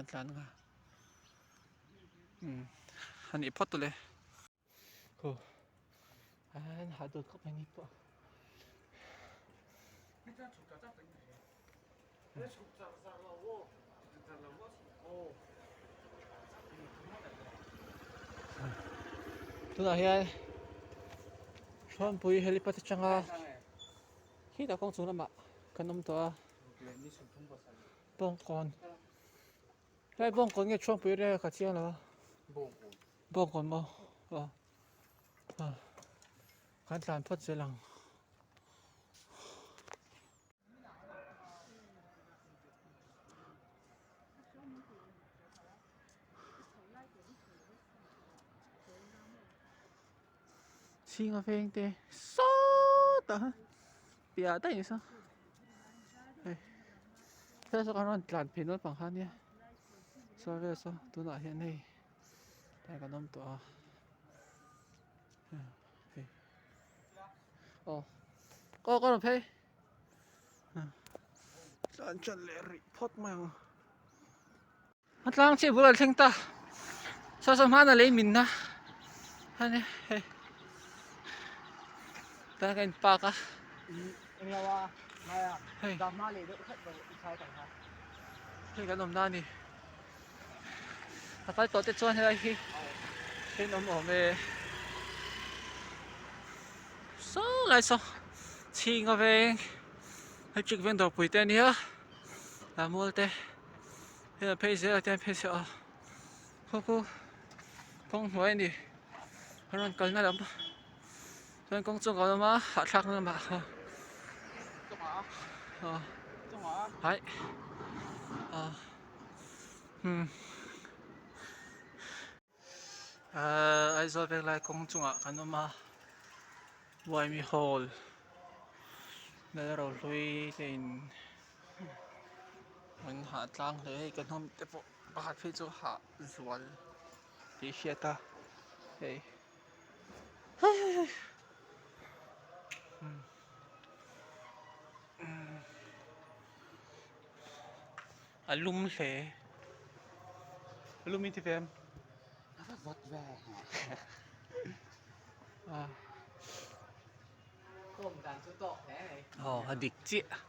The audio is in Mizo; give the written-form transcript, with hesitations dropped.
tlan anga umm a nih phawt tawh le aw an hah dawt khawp mai ni pawh. Tunah hian Hruanpui helipad atanga khitah kawng chung lamah kan awm tawh a Bawngkawn helai Bawngkawn nge Hruanpui area ka chiang lo a Bawngkawn maw aw kan tlan phawt zel ang. Chhinga veng te sawtah piah daih saw hei helai saw kan rawn tlan phei naupang kha ania saw vel saw tunah hian hei tlai kan awm tawh a hei aw aw ka rawn phei. Tlan chan leh rih phawt mai ang. A tlang chiah bul a thleng ta. Saw saw hmana lei min na. Hani hei. Tana ka in park a. Hei. Hei kan awm na a ni. A kal tawh te chuan helai hi in awm awm e. Saw lai saw chhinga veng electric veng dawrpui te a nia ah mual te hei a phei zel a tiang phei se aw khaw khu kawng hnuai a ni a rawn kalna lam chuan kawng chung a awm a hahthlakna lamah aw hai aw umm ahh Aizawl Venglai kawng chungah kan awm a Uaimi hall Lalrohlui te in an hah tlang hle hei ka hnawm te pawh pakhat phei chu hah zual tih hriat a hei a lum hle a lum in ti ve em a va vawt ve a kawm dan chu tawk hle mai aw a dik chiah